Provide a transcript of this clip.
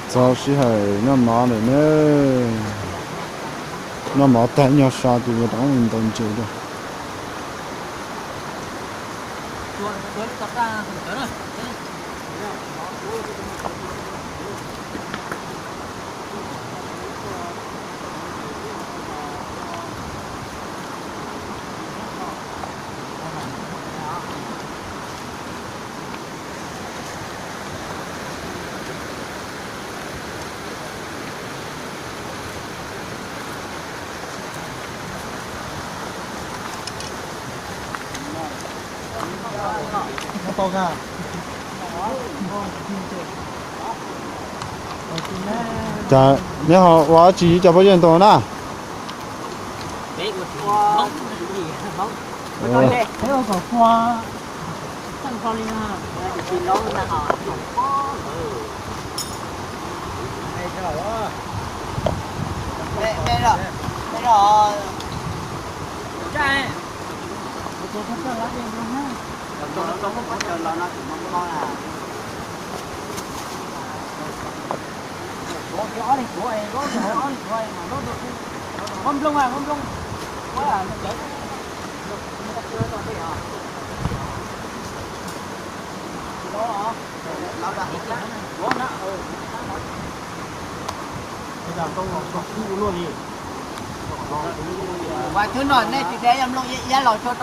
Txog sij hawm noj mov lawm na. Noj mov tag nyob so ces yuav rov qab mus ntaus ntses dua. Cas neb ho ua dab tsi cov pob zeb ntoo na? Ua thwb no nej tsis tias yog mloog iab los tso rau.